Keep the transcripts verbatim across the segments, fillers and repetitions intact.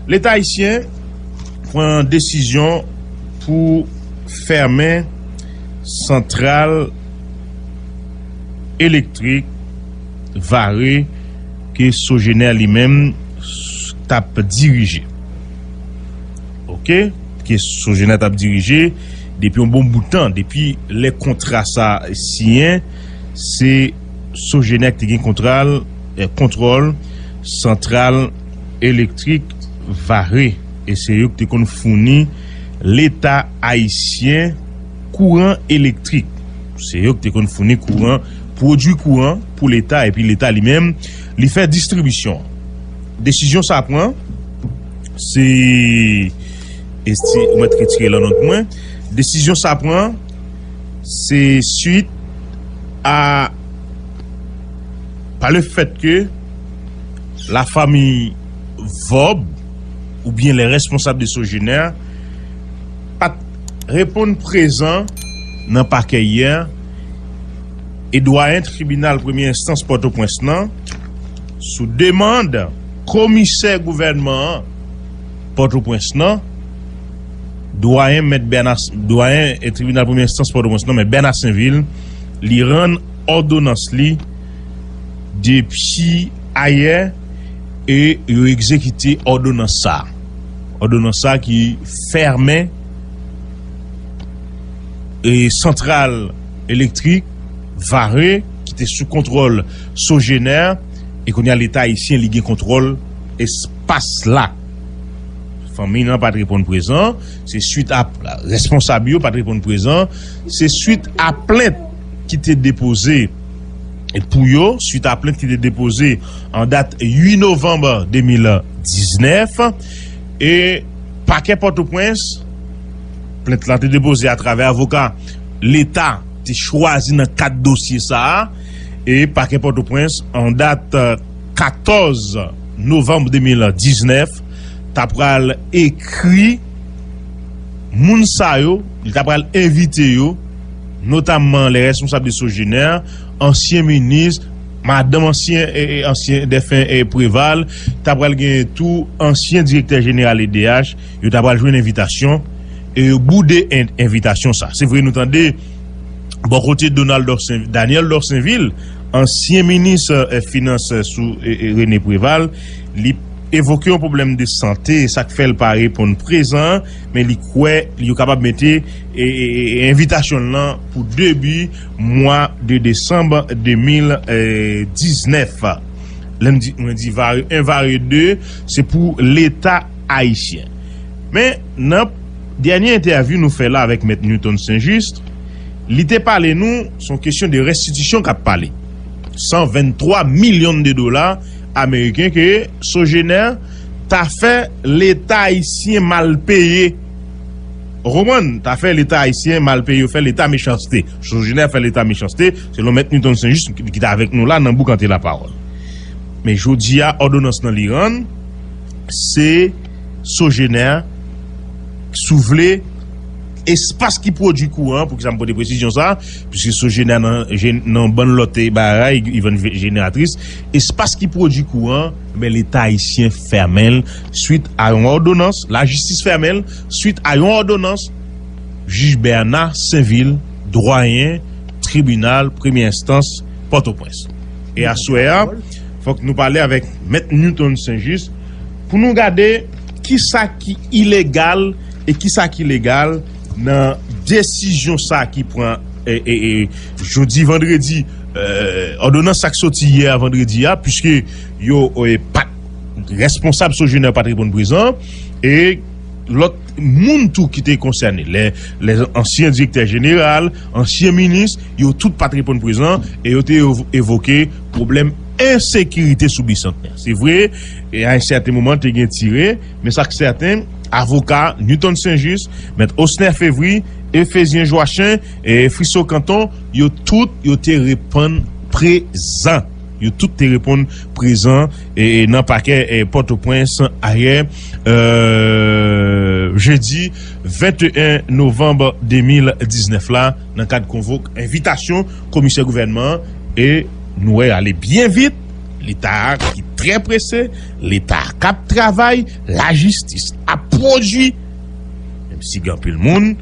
Leta ayisyen pran desizyon pou fèmen santral elektrik Vare ke Sogener li menm t ap dirije. Oke? Ke Sogener t ap dirije depi yon bon bout tan, depi lè kontra sa siyen, se Sogener ki te gen kontral, eh, kontwòl santral elektrik Vare. E se yo ki te konn founi Leta ayisyen kouran elektrik. Se yo ki te konn founi kouran, pwodui kouran pou Leta, epi Leta li menm, li fè distribisyon. Desizyon sa pran, se, esti, ou mèt retire l nan nòt mwen. Desizyon sa pran, se swit a, pa le fèt ke la famille Vorbe oubyen les responsables de Sogener pa t reponn prezan nan pakè yè, e dwayen tribinal premye enstans Pòtoprens nan, sou demann komisè gouvènman an Pòtoprens nan, dwayen mèt Bèna, dwayen, eh, tribinal premye enstans Pòtoprens nan, mèt Bèna Senvil, li rann òdonans li depi ayè, e yo egzekite òdonans sa. Òdonans sa ki fèmen, e, santral elektrik Vare, ki te sou kontwòl Sogener, e kounye a Leta ayisyen li gen kontwòl espas la. Fanmi nan pa t reponn prezan, se swit a, responsab yo pa t reponn prezan, se swit a plent ki te depoze pou yo, swit a plent ki te depoze an dat uit novanm de mil diznèf, e pakè Pòtoprens, plent lan te depoze atravè avoka Leta te chwazi nan kad dosye sa a, e pakè Pòtoprens, an dat, eh, katòz novanm de mil diznèf, ta pral ekri moun sa yo, li ta pral envite yo, notamman les responsables de Sogener, ansyen minis, madanm ansyen, e, e, ansyen dèfen, e, Preval, ta pral gen tou ansyen direktè jeneral E D H, yo ta pral jwenn envitasyon, e yo boude en-, envitasyon sa. Se vre, nou tande bò kote Donald Dorsen-, Daniel Dorsenville, ansyen minis, eh, finans, eh, sou, eh, eh, René Préval, li evoke yon pwoblèm de sante, sa k fè l pa reponn prezan, men li kwè yo kapab mete, eh, eh, eh, envitasyon l lan pou debi mwa de desanm de mil diznèf. Lè m di, mwen di Vare en, Vare de, se pou Leta ayisyen. Men, nan dènye entèvyou nou fè la avèk Mèt Newton Saint-Just, li te pale nou, se yon kesyon de restitisyon k ap pale. San venntwa milyon de dola ameriken ke Sogener ta fè Leta ayisyen mal peye. Ou konprann? Ta fè Leta ayisyen mal peye, yo fè Leta mechanste. Sogener fè Leta mechanste, selon Mèt Newton Saint-Just ki, ki t avèk nou la nan Boukante Lapawòl. Men jodi a, òdonans nan li rann, se Sogener, si w vle, espas ki pwodui kouran, poukisa m pote presizyon sa, piske Sogener nan, je-, nan bann lòt bagay, li vann jeneratris, espas ki pwodui kouran, men Leta ayisyen fèmen l swit a yon òdonans, lajistis fèmen l swit a yon òdonans jij Bèna Senvil, dwayen tribinal premye enstans Pòtoprens. E aswè a, fòk nou pale avèk Mèt Newton Saint-Just pou nou gade kisa ki ilegal e kisa ki legal nan desizyon sa ki pran, e, e, e, jodi vandredi, e, òdonans sa k soti yè vandredi a, piske yo, e, pa t, responsab Sogener pa t reponn prezan, e lòt moun tou ki te konsène, lè, lè ansyen direktè jeneral, ansyen minis, yo tout pa t reponn prezan, e yo te evo-, evoke pwoblèm ensekirite sou Bicentenaire. Se vre, e a yon sèten moman, te gen tire, men sa k sèten, avoka Newton Saint-Just, Mèt Osner Févry, Ephésien Joachim, e Friso Canton, yo tout, yo te reponn prezan. Yo tout te reponn prezan, e, e, nan pakè, e, Pòtoprens ayè, e, jedi venteyen novanm de mil diznèf la, nan kad konvok envitasyon komisè gouvènman an, e nou wè ale byen vit, Leta a ki trè prese, Leta k ap travay, lajistis ap pwodui. Menm si gen anpil moun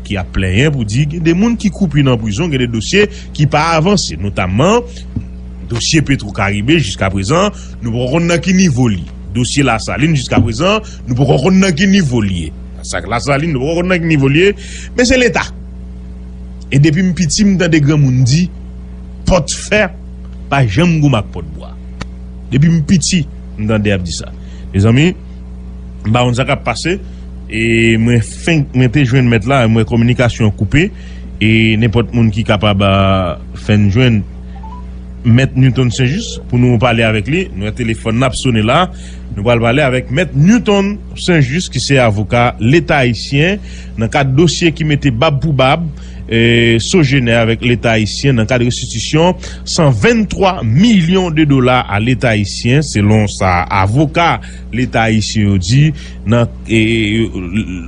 ki ap plenyen pou di gen de moun ki koupi nan prizon, gen de dosye ki pa avanse, notamman dosye Petro Caribe, jiska prezan, nou poko konn nan ki nivo li. Dosye Lasalin, jiska prezan, nou poko konn nan ki nivo li ye. Sa k Lasalin, nou poko konn nan ki nivo li ye, men se Leta. E depi m piti, m tande granmoun di, pòt fè pa janm goumen ak pòt bwa. Depi m piti, m tande y ap di sa. Mezanmi, m pa konn sa k ap pase. E mwen fenk, mwen te jwenn mèt la, mwen kominikasyon an koupe. E nenpòt moun ki kapab a, fè n jwenn mèt Newton Saint-Just pou nou pale avèk li. Nou wè telefòn nan ap sone la. Nou pral pale avèk mèt Newton Saint-Just, ki se avoka Leta ayisyen, nan kad dosye ki mete bab pou bab, e, Sogener avèk Leta ayisyen nan kad restitisyon san venntwa milyon de dola a Leta ayisyen, selon sa avoka Leta ayisyen yo di, nan, e,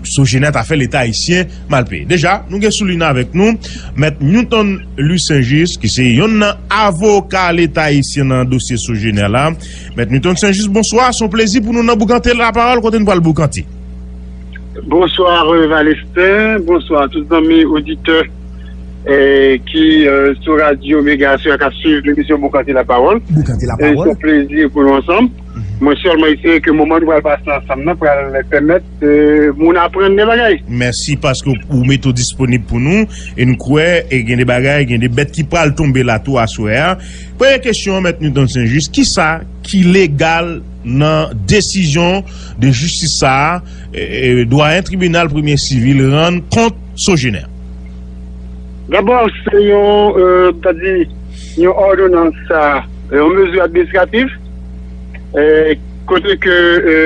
Sogener ta fè Leta ayisyen mal peye. Deja, nou gen sou liy nan avèk nou, mèt Newton Louis Saint-Just, ki se yonn nan avoka Leta ayisyen nan dosye Sogener la. Mèt Newton Saint-Just, bonswa. Se yon plezi pou nou nan Boukante Lapawòl, kote n pral boukante. Bonswa, René Valestin. Bonswa, tout zanmi oditè, eh, ki, eh, sou Radyo Mega Sera k ap swiv lemisyon Boukante Lapawòl. Boukante Lapawòl. Eh, se yon plezi pou nou ansanm. Mhm. Mwen sèlman espere ke moman nou pral pase ansanm nan pral pèmèt, eh, moun aprann de bagay. Mèsi paske w, ou mete w disponib pou nou. E n kwè, e gen de bagay, gen de bèt ki pral tonbe la tou aswè a. Premye kesyon, mèt Newton Saint-Just, kisa ki legal nan desizyon de jistis sa a, e, e, dwayen tribinal premye sivil rann kont Sogener? Dabò, se yon, e, ta di, yon òdonans, sa, yon mezi administratif, e, kote ke, e,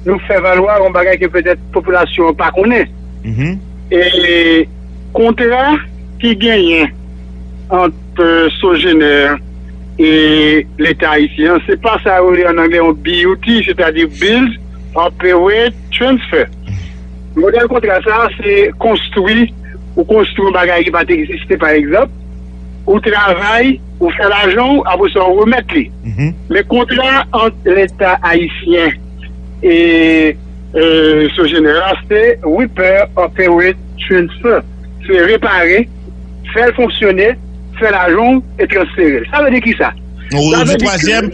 nou fè valwa yon bagay ke petèt popilasyon an pa konnen. Mhm. E kontra ki genyen ant, e, Sogener e Leta ayisyen an, se pa sa yo rele an anglè yon B U T, sètadi Build, Operate, Transfer. Modèl kontra sa a, se konstwi, ou konstwi yon bagay ki pa t egziste, pa egzanp, ou travay, ou fè lajan w, apre sa, ou remèt li. Mhm. Men kontra ant Leta ayisyen e, e Sogener la, se repair, operate, transfer. Se repare, fè l fonksyone, fè lajan w e transfere l. Sa vle di kisa? Ou, ou di twazyèm,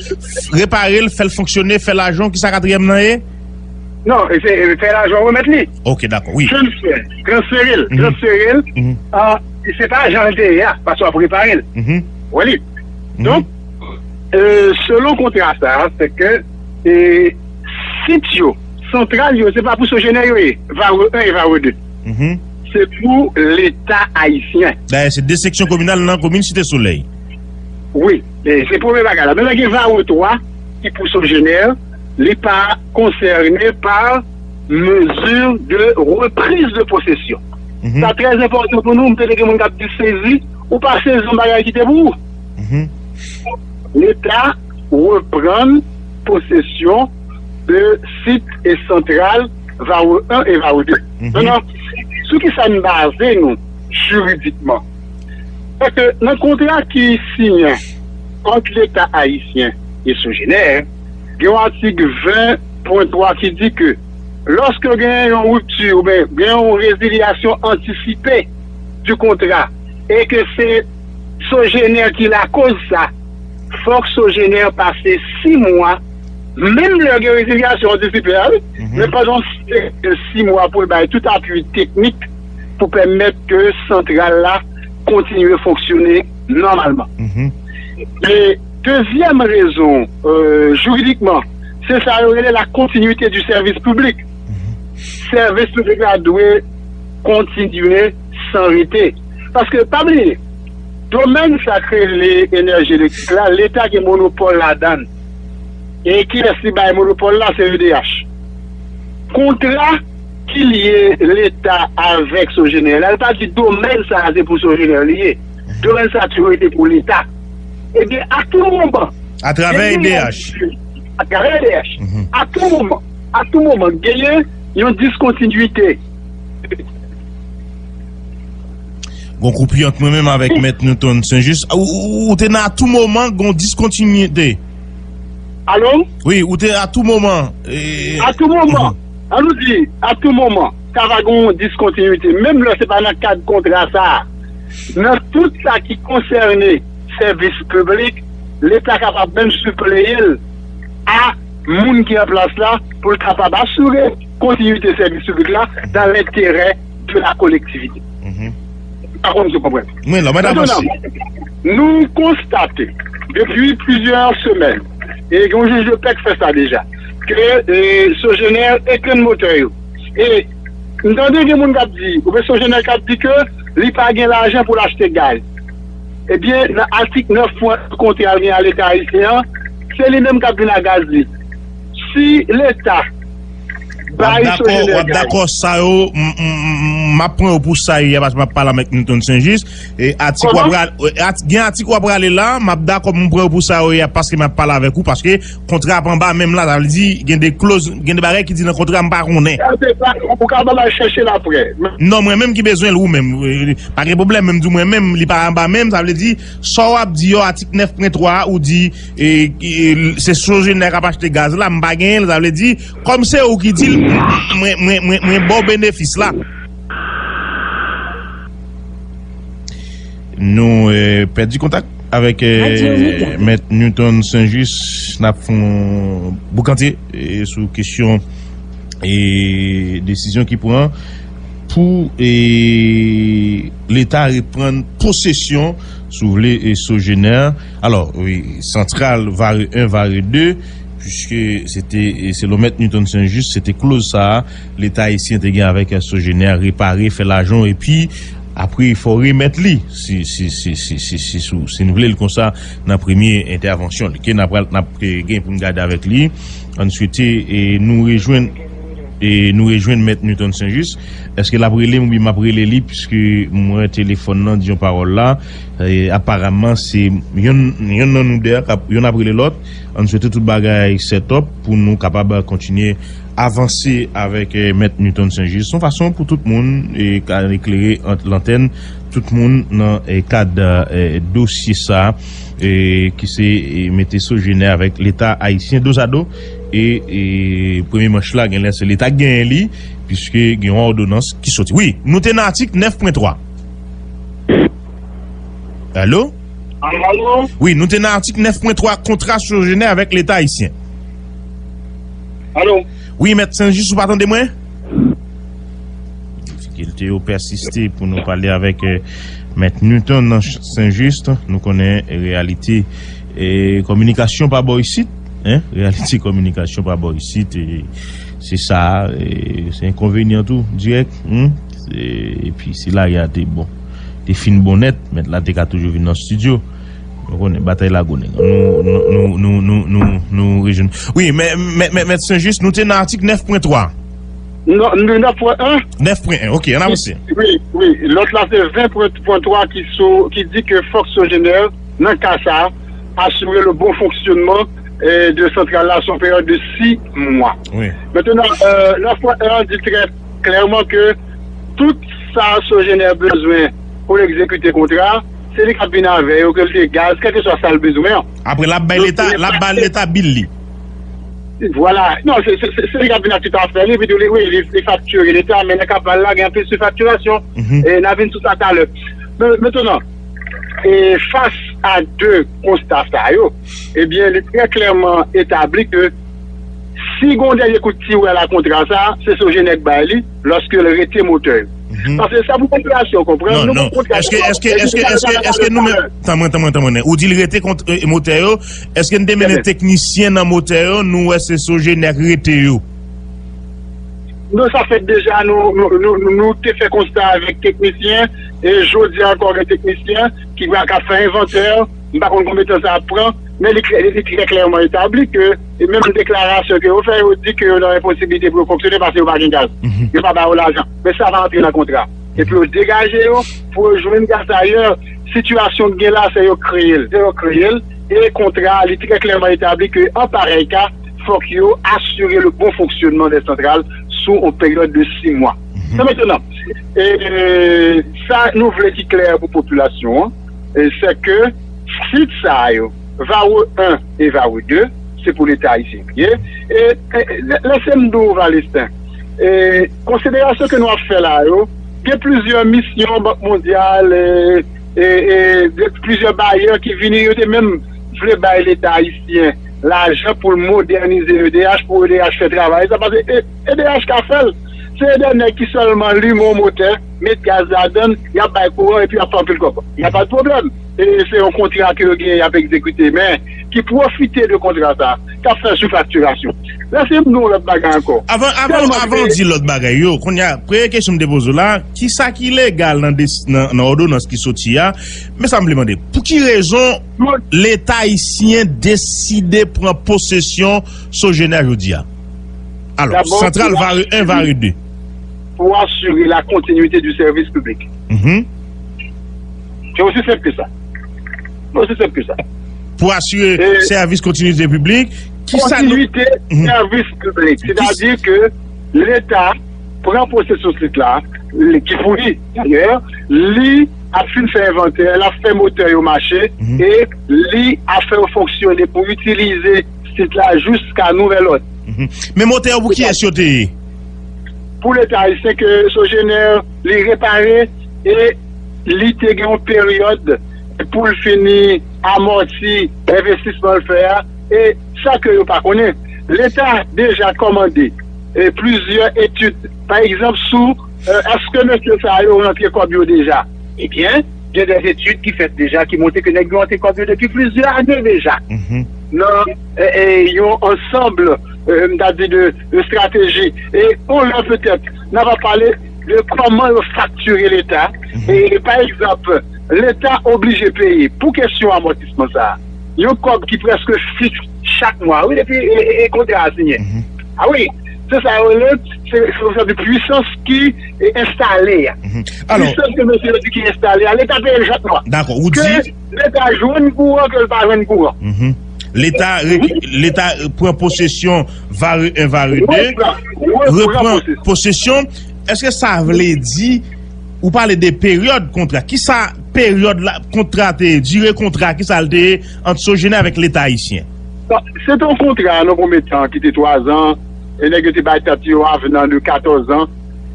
repare l, fè l fonksyone, fè lajan w, kisa katriyèm nan ye? Non, e se, e fè lajan w remèt li. Ok, dakò, wi. Transfer, transfere l, mhm, transfere l. Mhm. Ah, se pa jan l te ye a, paske w ap repare l. Mhm. Ou wè li? Mhm. Donk, e, selon kontra sa a, se ke, e, sit yo, santral yo, se pa pou Sogener yo ye, Varreux un e Varreux deux. Mhm. Se pou Leta ayisyen. Dayè, se de seksyon kominal nan komin Site Solèy. Wi, e se premye bagay la. Men gen Varreux twa ki pou Sogener, li pa konsène pa mezi de reprise de possession. Mhm. Sa trè enpòtan pou nou, m tande gen moun k ap di sezi, ou pa sezi yon bagay ki te pou ou. Mhm. Leta reprann posesyon de sit e santral Varreux un e Varreux deux. Mhm. Donk, sou ki sa n baze nou jiridikman? Paske nan kontra ki siyen ant Leta ayisyen e Sogener, gen yon atik ven pwen twa ki di ke lòske gen yon ripti oubyen gen yon rezilyasyon antisipe di kontra e ke se Sogener ki lakoz sa, fòk Sogener pase sis mwa, menm lè gen rezilyasyon antisipe a, wi, mhm, men pandan sis mwa pou l bay tout apui teknik pou pèmèt ke santral la kontinye fonksyone nòmalman. Mhm. E dezyèm rezon, e, jiridikman, se sa yo rele la continuité du service public. Mhm. Sèvis piblik la dwe kontinye san rete. Paske, pa bliye, domèn sa k rele enèji elektrik la, Leta gen monopòl ladan l. E kiyès li bay monopòl la? Se E D H. Kontra ki lye Leta avèk Sogener la, li pa di domèn sa a se pou Sogener li ye. Domèn sa a toujou rete pou Leta. Ebyen, a tou moman, atravè E D H. Atravè E D H. Mhm. A tou moman, a tou moman, genyen yon diskontinite. Gon koupi ant mwen menm avèk Mèt Newton Saint-Just. Ou, ou, ou te nan a tou moman, gon diskontinite. Alo? Wi, ou te a tou moman. E, a tou moman. An nou di, a tou moman, ka va gen yon diskontinite. Menm lè se pa nan kad kontra sa a. Nan tout sa ki konsène sèvis piblik, Leta kapab menm sipleye l a moun ki an plas la pou l kapab asire kontinite sèvis piblik la dans l'intérêt de la collectivité. Mhm. Pa konn si w konprann. Mwen la, mwen ta panse. Mentenan, nou konstate depi plizyè semèn, e gen yon jij de pè k fè sa deja, ke, e, Sogener etenn motè yo. E m tande gen moun k ap di, oubyen Sogener k ap di ke li pa gen lajan pou l achte gaz. Ebyen, nan atik nèf pwen kontra l gen a Leta ayisyen an, se li menm k ap vin a gaz li. Si Leta bay Sogener gaz. W ap dakò sa yo, m, m, m, m ap pran yo pou sa yo ye a, paske m ap pale avèk Newton Saint-Just. E atik w ap pral-, e, at-, gen atik w ap prale la, m ap dakò pou m pran yo pou sa yo ye a, paske m ap pale avèk ou, paske kontra ap anba men m la, sa vle di, gen de kloz, gen de bagay ki di nan kontra m pa konnen. Sa se pa, ou ka ban m al chèche l aprè. Non, mwen menm ki bezwen l, ou menm. E, pa gen pwoblèm, men m di w mwen menm, li pa anba men m, sa vle di, sa w ap di yo, atik nèf pwen twa a, ou di, e, e, se Sogener k ap achte gaz la, m pa genyen l, sa vle di, kòm se ou ki di l, mwen, mwen, mwen, mwen ba w benefis la. Nou, e, pèdi kontak avèk, e, Mèt Newton Saint-Just, n ap fè yon boukantye, e, sou kesyon, e, desizyon ki pran pou, e, Leta reprann posesyon, si w vle, e, Sogener. Alò, wi, santral Vare en, Vare de, piske se te, e, selon Mèt Newton Saint-Just, se te kloz sa a, Leta ayisyen te gen avèk Sogener, repare, fè lajan, epi apre, fò w remèt li, si, si, si, si, si, si, si, si n vle l konsa, nan premye entèvansyon li, ke n ap, n ap, e, gen pou n gade avèk li. Ann swete, e, nou rejwenn, e, nou rejwenn Mèt Newton Saint-Just. Èske l ap rele m oubyen m ap rele li, piske m wè telefòn nan di yon pawòl la. E, aparaman, se yonn, yonn nan nou de a k ap, yonn ap rele lòt. Ann swete tout bagay set up pou nou kapab kontinye avanse avèk, e, Mèt Newton Saint-Just. Se yon fason pou tout moun, e, ka eklere ant lantèn, tout moun nan, e, kad, e, dosye sa, e, ki se, e, mete Sogener avèk Leta ayisyen dozado. E, e, premye manch la, genlè se Leta k genyen li, piske gen yon òdonans ki soti. Wi, nou te nan atik nèf pwen twa. Alo? Alo? Wi, nou te nan atik nèf pwen twa, kontra Sogener avèk Leta ayisyen. Alo? Wi, Mèt Saint-Just, ou pa tande mwen? Difikilte yo pèsiste pou nou pale avèk, e, Mèt Newton nan Ch-, Saint-Just. Nou konnen reyalite, e, kominikasyon pa bò isit, en? Reyalite kominikasyon pa bò isit, e, se sa, e, se enkonvenyan tou, dirèk, hmm? Se, epi se la y a te bon. Te fin bon nèt, Mèt la te ka toujou vin nan estidyo. Nou konnen batay la gwo nèg. Nou, nou, nou, nou, nou, nou, nou rejwenn. Wi, men, men, men, Mèt Saint-Just, nou te nan atik nèf pwen twa. Non, nou nèf pwen en. Nèf pwen en, ok, ann avanse. Wi, wi, lòt la se ven pwen twa ki sou, ki di ke fòk Sogener, nan ka sa, asire le bon fonctionnement, eh, de santral la sou yon peryòd de sis mwa. Wi. Mentenan, eh, nèf pwen en an di trè klèman ke tout sa Sogener bezwen pou l egzekite kontra, se li k ap vin avè yo, ke l se gaz, kèlkeswa sa l bezwen an. Apre, l ap bay Leta, l ap bay Leta bil li. Vwala. Non, se, se, se, se li k ap vin ak tout afè li, epi tou li, wi, li, li faktire Leta, men nan ka pa l la, gen anpil sifaktirasyon. Mhm. E n a vin sou sa talè. Men, mentenan, e fas a de konsta sa yo, ebyen, li trè klèman etabli ke si gon dènye kout tiwèl a kontra sa, se Sogener k bay li, lòske l rete motè yo. Mhm. Paske sa pou popilasyon konprann, non, nou non. Konprann èske, èske, èske, èske, èske nou menm, tanmwen, tanmwen, tanmwen, ou di l rete kont, e, motè yo, èske n te mennen teknisyen nan motè yo, nou wè se Sogener k rete yo? Non, sa fèt deja, nou, nou, nou, nou, nou te fè konsta avèk teknisyen, e jodi a ankò gen teknisyen ki va ka fè envantè, m pa konn konbyen tan sa ap pran, men li, li, li trè klèman etabli ke, e menm deklarasyon ke yo fè, yo di ke yo nan enposiblite pou yo fonksyone paske yo pa gen gaz. Mhm. Yo pa ba yo lajan. Men sa pa antre nan kontra. Epi yo degaje yo pou yo jwenn gaz ayè. Sitiyasyon k gen la, se yo kreye l. Se yo kreye l. E kontra a, li trè klèman etabli ke an parèy ka, fòk yo asire le bon fonctionnement des centrales sou yon peryòd de sis mwa. Mhm. Sa mentenan, e, sa nou vle ki klè pou popilasyon an, e, se ke sit sa yo, Varreux un e Varreux deux, se pou Leta ayisyen li ye. E, e, lè, lè se m di w, Valesten, e, konsiderasyon ke nou ap fè la yo, gen plizyè misyon Bank Mondyal, e, e, e, de plizyè bayè ki vini, yo te menm vle bay Leta ayisyen lajan pou l modènize E D H, pou E D H fè travay sa, paske E- E D H ka fè l. Se de nèg ki sèlman limen yon motè, met gaz ladan l, y ap bay kouran epi y ap fè anpil kòb. Y a pa de pwoblèm. E se yon kontra ke yo genyen, y ap egzekite. Men, ki pwofite de kontra sa, k ap fè soufaktirasyon. Lè se m di yon lòt bagay ankò. Avan, avan, Tèlman avan ke w di lòt bagay yo, kounye a, premye kesyon m te poze w la, ki sa ki legal nan, des- nan, nan òdonans ki soti a? Men sa m vle mande, pou ki rezon Leta ayisyen deside pran posesyon Sogener jodi a? Alò, Dabò, santral pou Vare en, Vare de. Pour assurer la continuité du service public. Mhm. C'est aussi simple que ça. C'est aussi simple que ça. Pou asire E sèvis kontinite piblik, ki sa nou kontinite Mhm. sèvis piblik. Ki Sètadi ke Leta pran posesyon sit la, li- ki pou li, dayè, li ap fin fè envantè, l ap fè motè yo mache, Mhm. e li ap fè yo fonksyone pou itilize sit la jiska nouvèl òd. Mhm. Men motè yo pou kiyès yo te ye? Pou Leta ayisyen ke Sogener li repare e li te gen yon peryòd pou l fini amòti envestisman l fè a. E sa ke yo pa konnen, Leta deja kòmande e plizyè etid, pa egzanp, sou e, èske mesye sa yo rantre kòb yo deja. Ebyen, gen de etid ki fèt deja ki montre ke nèg yo rantre kòb yo depi plizyè ane deja. Mhm. Nan e, e, yon ansanm, e, m ta di de, de estrateji. E yon lè petèt, n ap pale de kòman yo faktire Leta. Mhm. E, e pa egzanp, Leta oblije peye pou kesyon amòtisman sa a. Yon kòb ki prèske fiks chak mwa, wi, depi e, e, e kontra a siyen. Mhm. A wi, se sa yo rele, se, se yon sòt de pwisans ki e, enstale a. Mhm. Alò, Pwisans ke mesye yo di ki enstale a, Leta peye l chak mwa. Dakò, ou Ke di Leta jwenn kouran, ke l pa jwenn kouran. Mhm. Leta re- Leta pran posesyon Vare en, Vare de, Repran, repran repran posesyon. posesyon. Èske sa vle di, ou pale de peryòd kontra, ki sa peryòd la, kontra te ye, dire kontra, ki sa l te ye ant Sogener avèk Leta ayisyen? Bon, se te yon kontra nan premye tan ki te twazan, e nèg yo te bay tèt yo avnan de katòzan.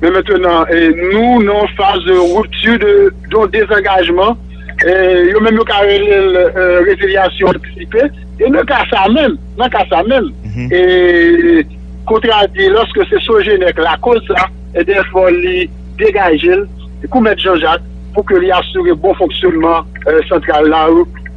Men mentenan, e, nou nan yon faz de ripti, de, de yon dezangajman. E, yo menm yo ka rele l, e, rezilyasyon antisipe. E nan ka sa menm, nan ka sa menm, Mhm. e, kontra di, lòske se Sogener k lakoz sa, ebyen, fò li degaje l, kou Mèt Jean Jacques, pou ke li asire bon fonksyonman, e, santral la,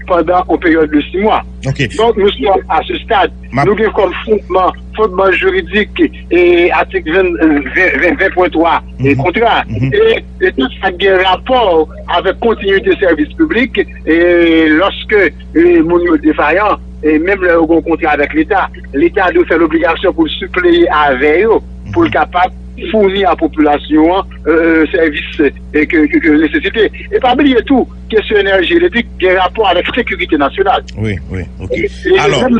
pandan yon peryòd de sis mwa. Ok. Donk, nou sou a se stad. M ap Nou gen kòm fondman, fondman jiridik, e, atik ven, ven, ven, ven pwen twa, e, Mhm. kontra. Mhm. E, e tout sa ki gen rapò avèk kontinite sèvis piblik, e, lòske, e, moun yo defayan, e, menm lè yo gen yon kontra avèk Leta, Leta dwe fè lobligasyon pou l sipleye avè yo, pou l Mhm. kapab founi a popilasyon an, e, e, sèvis, e, ke, ke, ke l nesesite. E pa bliye tou, kesyon enèji elektrik gen rapò avèk sekirite nasyonal. Wi, wi, ok. E, e Alò, menm,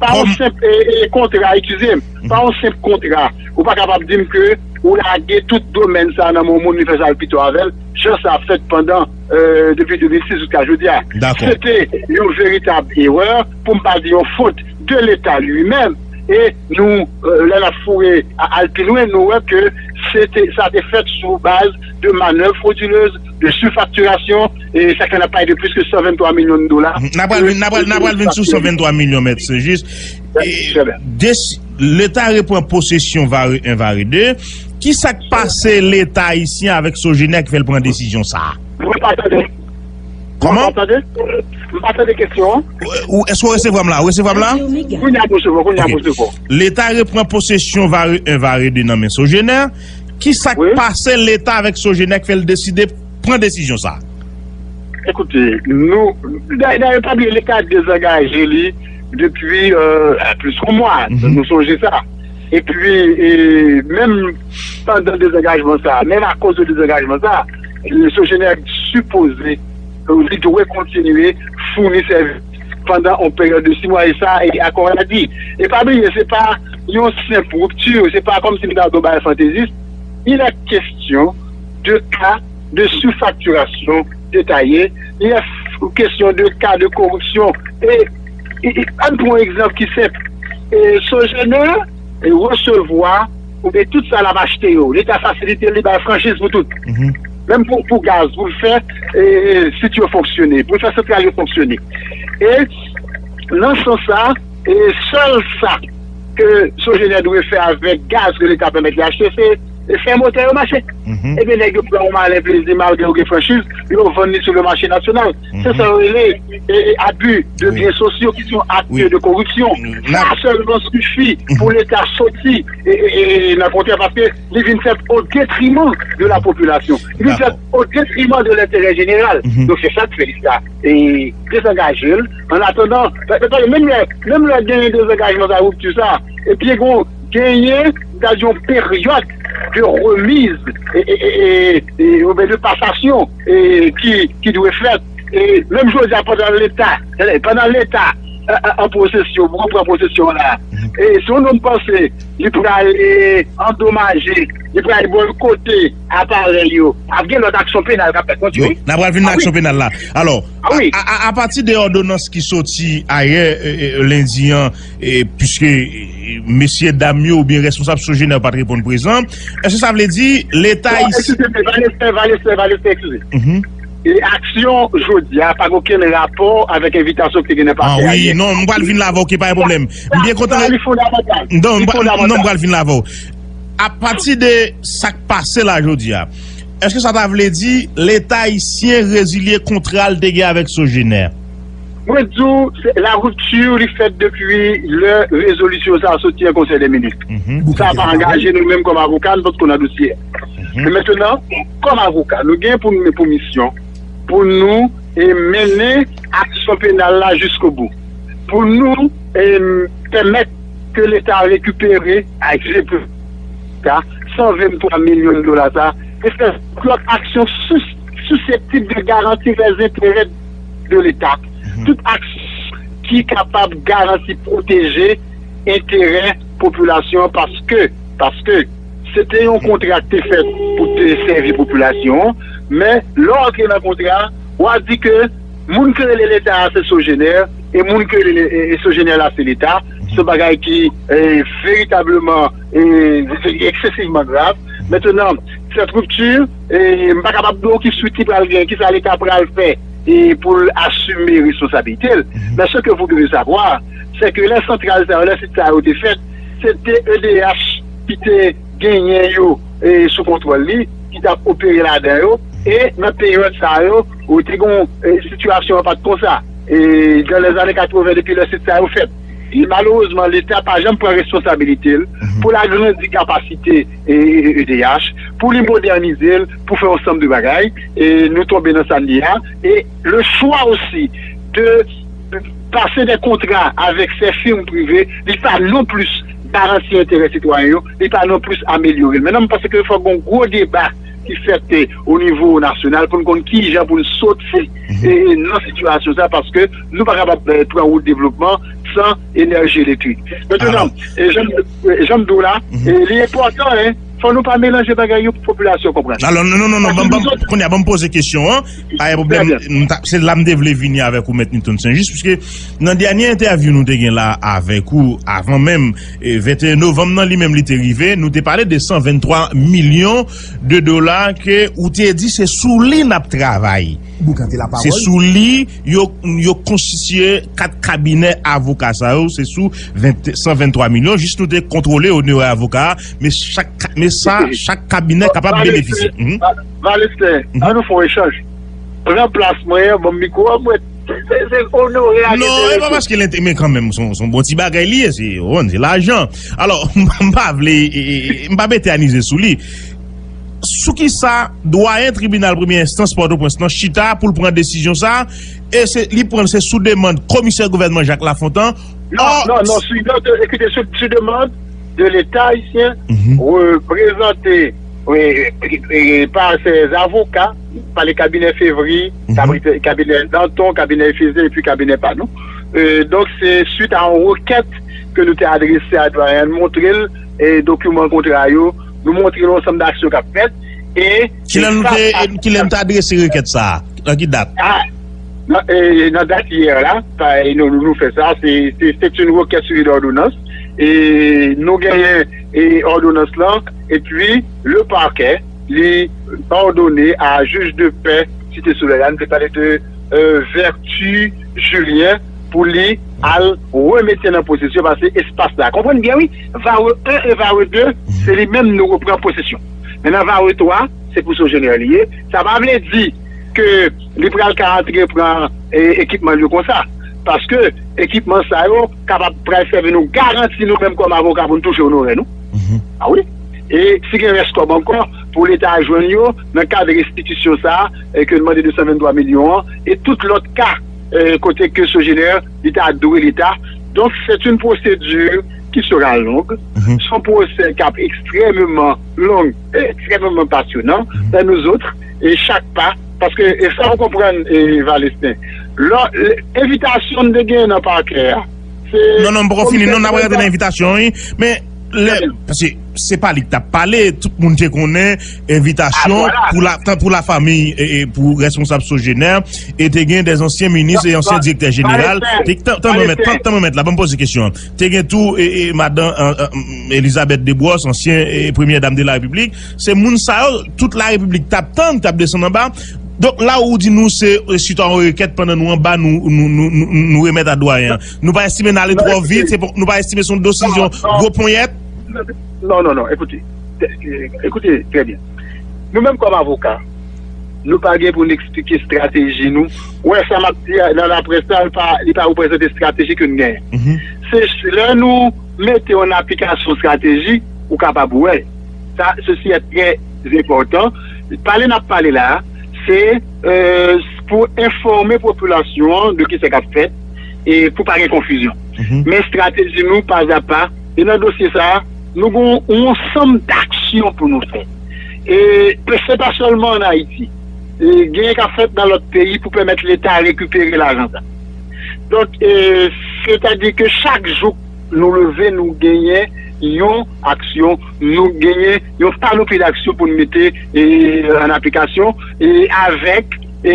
pa yon kòm senp, e, e, kontra, eskize m, pa yon senp kontra. Ou pa kapab di m ke ou lage tout domèn sa nan men yon moun, li fè sa l pito avè l, jan sa ap fèt pandan, e, depi de mil sis jiska jodi a. Dakò. Se te yon veritab erè, pou m pa di yon fot de Leta li menm. E nou, e, lè n ap foure a- al pi lwen, nou wè ke se te, sa te fèt sou baz de manèv frodilez, de sifaktirasyon, e sa k fè n ap pale de plis ke san venntwa milyon de dola. N ap pral vin, n ap pral, n ap pral vin sou san venntwa milyon, Mèt Sejis. E, Trè byen. Desi- Leta repran posesyon Vare en, Vare de. Ki sa k pase Leta ayisyen avèk Sogener ki fè l pran desizyon sa a? Mwen pa tande. Kòman? Mwen pa tande. Mwen pa tande kesyon an. Ou, ou, èske w resevwa m la? Ou resevwa m la? Kounye a m resevwa, kounye a m Ok. resevwa. Leta repran posesyon Vare en, Vare de nan men Sogener. Ki sa k Wi. pase Leta avèk Sogener k fè l deside pran desizyon sa a? Ekoute, nou, da- dayè, pa bliye, Leta dezangaje li depi, e, plis ke yon mwa. Mhm. Nou sonje sa. Epi, e, menm pandan dezangajman sa, menm akoz de dezangajman sa, e, Sogener sipoze, e, li dwe kontinye founi sèvis pandan yon peryòd de sis mwa, e sa, e akò a di. E pa bliye, se pa yon senp ripti, se pa kòmsi m ta di yon bagay fantezis. Il est question de cas de surfacturation détaillée, il est question de cas de corruption. E e, e, ann pran yon egzanp ki senp. E, Sogener, e, resevwa, oubyen tout sa l ap achte yo, Leta fasilite l, li bay franchiz pou tout. Menm pou, pou gaz, pou l fè, e, e, sit yo fonksyone, pou l fè santral yo fonksyone. E nan sans sa, e sèl sa ke Sogener dwe fè avèk gaz ke Leta pèmèt li achte, se, se fè motè yo mache. Ebyen, nèg yo pran yon malen plezi, malgre yo gen franchiz, yo vann li sou le mache nasyonal. Se sa yo rele, e, e, abi de byen sosyo, ki se yon akte de koripsyon. Sa sèlman sifi pou Leta soti, e, e, e, nan kontrè, paske li vin fèt o detriman de la popilasyon. Li vin fèt o detriman de lenterè jeneral. Donk, se sa k fè Leta, e, dezangaje l. An atandan, menm lè, menm lè genyen dezangajman sa, ripti sa, epi gon genyen, ta di yon peryòd de remiz, e, e, e, e, e, oubyen de pasasyon, e, ki, ki dwe fèt. E menm jodi a, pandan Leta, pandan Leta, e, e, an posesyon, repran posesyon la, e si yon nonm panse li pral, e, andomaje, li pral bòykote aparèy yo, ap gen lòt aksyon penal k ap fèt kont yo, wi. N ap pral vin nan aksyon penal la. Alò, a, a, a, apati de òdonans ki soti ayè, e, e, lendi an, e, piske, e, mesye dam yo oubyen responsab Sogener pa t reponn prezan, èske sa vle di Leta isi? Eskize m, Valestè, Valestè, Valestè, eskize. E aksyon jodi a pa gen okenn rapò avèk envitasyon ki te gen nan pase ayè. Wi, non, m pral vin la avè w, oke, pa gen pwoblèm. M byen kontan. Sa, li fondamantal. Non, m pral vin la avè w. Apati de sa k pase la jodi a, èske sa ta vle di Leta ayisyen rezilye kontra l te gen avèk Sogener? Mwen di w, se, la rupture, li fèt depi lè rezolisyon sa a soti an Konsèy dè Minis. Sa pa angaje nou menm kòm avoka, nou potko nan dosye a. Men mentnan, kòm avoka, nou gen pou, pou misyon pou nou, e, mennen aksyon penal la jiskobou. Pou nou, e, pèmèt ke Leta rekipere, a, eskize pou ka, san venntwa milyon dola sa, e fè lòt aksyon sus-, siseptib de garanti lèzenterè de Leta. Tout aksyon ki kapab garanti, pwoteje enterè popilasyon an, paske, paske se te yon kontra ki te fèt pou te sèvi popilasyon an, men lè w antre nan kontra a, w a di ke moun ki rele Leta a se Sogener, e moun ki rele, e, e Sogener la se Leta. Se yon bagay ki, e, veritableman, e, eksesivman grav. Mentnan, cette rupture, e, m pa kapab di w ki swit li pral gen, kisa Leta pral fè, e, pou l asime responsabilite l. Men ce que vous devez savoir, c'est que lè santral sa yo, lè sit sa yo te fèt, se te E D H ki te genyen yo, e, sou kontwòl li, ki t ap opere ladan yo. E nan peryòd sa yo, ou te gon, e, sitiyasyon an pa t konsa. E, dans les années quatre-vingts, depi lè sit sa yo fèt. E malerezman, Leta pa janm pran responsabilite l pou l agrandi kapasite, e, e, E D H, pou li modènize l, pou fè yon sanm de bagay. E nou tonbe nan sa n ye a. E le choix aussi de pase de kontra avèk se fim prive, li pa non plis garanti enterè sitwayen yo, li pa non plis amelyore l. Mentnan, m panse ke fòk gon gwo deba ki fèt, e, o nivo nasyonal pou n konn kijan pou n soti, e, e, nan sitiyasyon sa, paske nou pa kapab, e, pran wout devlopman san enèji elektrik. Mentnan, e, jan, e, jan m di w la, e, li enpòtan, en, fò nou pa melanje bagay yo pou popilasyon konprann. Alò, non, non, non, non, ban m, ban m, kounye a, ban m poze kesyon an. Pa gen pwoblèm, m ta, se la m te vle vini avèk ou, Mèt Newton Saint-Just, piske nan dènye entèvyou nou te gen la avèk ou, avan menm, e, venteyen novanm nan, li menm li te rive, nou te pale de san venntwa milyon de dola ke ou te di se sou li n ap travay. Se sou li yo, yo konstitiye kat kabinè avoka sa yo, se sou ven, san venntwa milyon, jis nou te kontwole onorè avoka a, men chak ka, men sa, chak kabinè kapab benefisye. Valestè, ann nou fè yon echanj. Pran plas mwen an, ban m mikwo a, mwen, se, se onore ak enterese. Non, e pa paske l ente-, men kanmenm, se yon, se yon bon ti bagay li ye, se, w konn, se lajan. Alò, m pa vle, e, e, e, m p ap etènize sou li. Sou kisa dwayen tribinal premye enstans Pòtoprens lan chita pou l pran desizyon sa a, e se, li pran l se sou demann komisè gouvènman Jacques Lafontant. Non, non, non, sou, non, te, ekite, sou, sou demann de Leta ayisyen, reprezante, e, e, e, pa sèz avoka, pa le kabinè Fevry, kabinè, kabinè Danton, kabinè Efezyen, epi kabinè pa nou. E, donk, se swit a yon rekèt ke nou te adrese a dwayen an, montre l, e, dokiman kontra yo, nou montre l yon ansanm de aksyon k ap fèt, e, kilè nou te, kilè nou te adrese rekèt sa a? Nan ki dat? Nan, e, nan dat yè la, pa, e, nou, nou, nou fè sa, se, se, c'est une requête suivie d'ordonnance. E nou genyen, e, òdonans lan, epi le parquet, li òdone a jij de pè Site Solèy la, nou te pale de, euh, Vertu Julien, pou li al remete nan posesyon, paske espas la, konprann byen wi, Varreux un e Varreux deux, se li menm nou repran posesyon. Men nan Varreux trois, se pou Sogener li ye. Sa pa vle di ke li pral ka antre pran, e, ekipman l yo konsa. Paske ekipman sa yo kapab pral sèvi nou garanti nou menm kòm avoka pou n touche onorè nou. A wi. E si gen rès kòb ankò pou Leta jwenn yo nan kad restitisyon sa a, e ke n mande de san venntwa milyon an, e tout lòt ka, e, kote ke Sogener li ta dwe Leta. Donk, c'est une procédure qui sera longue. Se yon pwosè k ap ekstrèmeman long, ekstrèmeman pasyonan. E nou zòt, e chak pa, paske, e sa w konprann, e Valesten, lò, envitasyon n te gen nan pakè a, se... Non, non, m poko fini. Non, n ap rete nan envitasyon, wi. Men, lè, paske se pa li ki t ap pale, tout moun te konnen envitasyon pou la, tan pou lafanmi, e, e pou responsab Sogener, e te gen des ansyen minis e ansyen direktè jeneral. Tan, tan mwen mèt, tan, tan mwen mèt la, ban m poze kesyon an. Te gen tou, e, e madan, e, e, Elizabeth Desbrosses, ansyen, e, premyè dam de la Repiblik. Se moun sa yo, tout la Repiblik t ap tann, t ap desann anba. Donk, la ou di nou se, e, suit a yon rekèt pandan nou anba, nou, nou, nou, nou, nou remèt a dwayen an. Nou pa estime n ale twò vit, se pou, nou pa estime se yon desizyon gwo ponyèt? Non, non, non, écoutez, écoutez très bien. Nou menm kòm avoka, nou pa gen pou n eksplike estrateji nou. Ou wè sa m ap di a nan laprès la, li pa, li pa reprezante estrateji ke n genyen. Se lè nou mete an aplikasyon estrateji, ou kapab wè. Sa, ceci est très important. Pale n ap pale la, se, euh, pou enfòme popilasyon an de ki sa k ap fèt e pou pa gen konfizyon. Men estrateji nou, pa a pa, e nan dosye sa a, nou gen yon ansanm d'aksyon pou nou fè. E se pa sèlman an Ayiti. E genyen k ap fèt nan lòt peyi pou pèmèt Leta rekipere lajan sa. Donk, e, sètadi ke chak jou nou leve, nou genyen yon aksyon, nou genyen yon panopli d'aksyon pou n mete, e, an aplikasyon, e avèk, e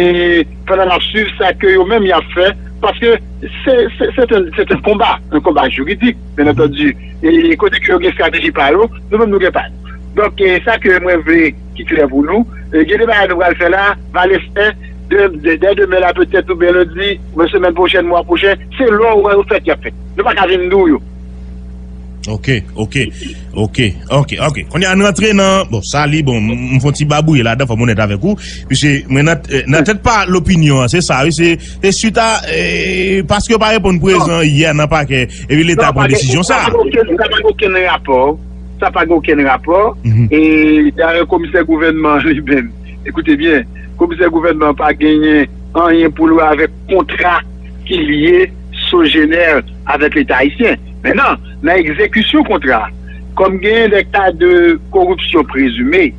pandan n ap swiv sa ke yo menm y ap fè, paske se, se, c'est un, c'est un combat, un combat juridique, bien entendu. E kote ke yo gen estrateji pa yo, nou menm nou gen pa nou. Donk, e sa ke mwen vle ki klè pou nou, e gen de bagay nou pral fè la, Valesten, de, de, dè demen la petèt, oubyen lendi, oubyen semèn pwochèn, mwa pwochen, se lè w wè yo fèt, y ap fèt. Nou pa ka vin di w yo. Ok, ok, ok, ok, ok. Kounye a n rantre nan, bon, sa li, bon, m, m fè yon ti babouye ladan, fò m onèt avèk ou. Piske mwen nan, e, nan tèt pa lopinyon an, se sa, wi, se, se suit a, e, paske yo pa reponn prezan yè nan pakè, epi Leta pran desizyon sa. Sa pa gen okenn, sa pa gen okenn rapò. Sa pa gen okenn rapò. E dayè, komisè gouvènman an li menm, ekoute byen, komisè gouvènman an pa genyen anyen pou l wè avèk kontra ki lye Sogener avèk Leta ayisyen. Mentnan, nan egzekisyon kontra a, kòm genyen de ka de koripsyon prezime,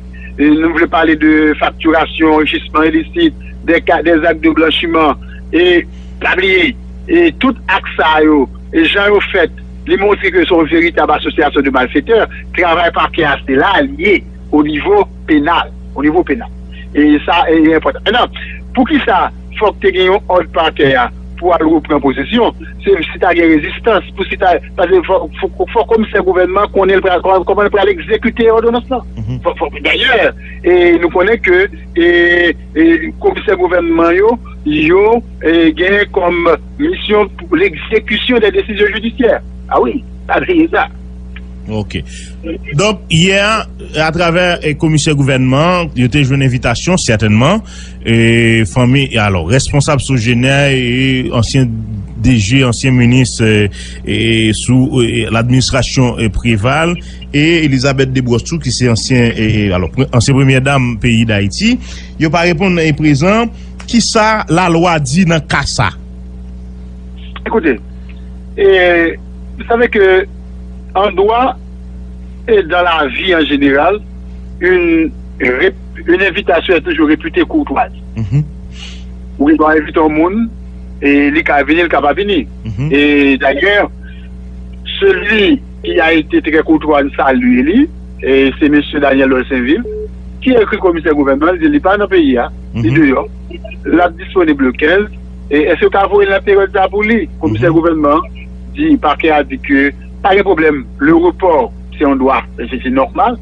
e nou vle pale de faktirasyon, anrichisman ilisit, de ka, de zak de blanchiman, e pa bliye, e tout ak sa yo, e jan yo fèt, li montre ke se yon veritab asosyasyon de malfetè. Travay pakè a se la l ye, o nivo penal, o nivo penal. E sa e enpòtan. Mentnan, poukisa fòk te gen yon òd pakè a pou al repran posesyon? Se si ta gen rezistans, pou si ta, paske fò, fò, fò komisè gouvènman konnen l pral, kòman, kòman l pral egzekite òdonans lan. Fò, fò, dayè, e nou konnen ke, e, e komisè gouvènman yo, yo, e, genyen kòm misyon pou l'exécution des décisions judiciaires. A wi, pa bliye sa. Ok. Donk, yè, atravè, e, komisè gouvènman an, yo te jwenn envitasyon, sètènman, e, fanmi, e, alò, responsab Sogener, e, ansyen D G, ansyen minis, e, e, sou, e, ladministrasyon, e, Preval, e Elizabeth Desbrosses tou, ki se ansyen, e, e, alò, pre-, ansyen premyè dam peyi Dayiti, yo pa reponn, e, prezan, kisa lalwa di nan ka sa? Écoutez, et vous savez que en droit et dans la vie en général, une, rép- une invitation est toujours réputée courtoise. Ou gen dwa envite yon moun, e li ka vini, li ka pa vini. E dayè, celui qui a été très courtois, n salye li, e se mesye Daniel Dolcenville, ki ekri komisè gouvènman, li di li pa nan peyi a, li deyò. L ap disponib le kenz, E èske yo ka voye l nan peryòd sa pou li? Komisè gouvènman an di, pakè a di ke pa gen pwoblèm, le repò se yon dwa, se, se nòmal.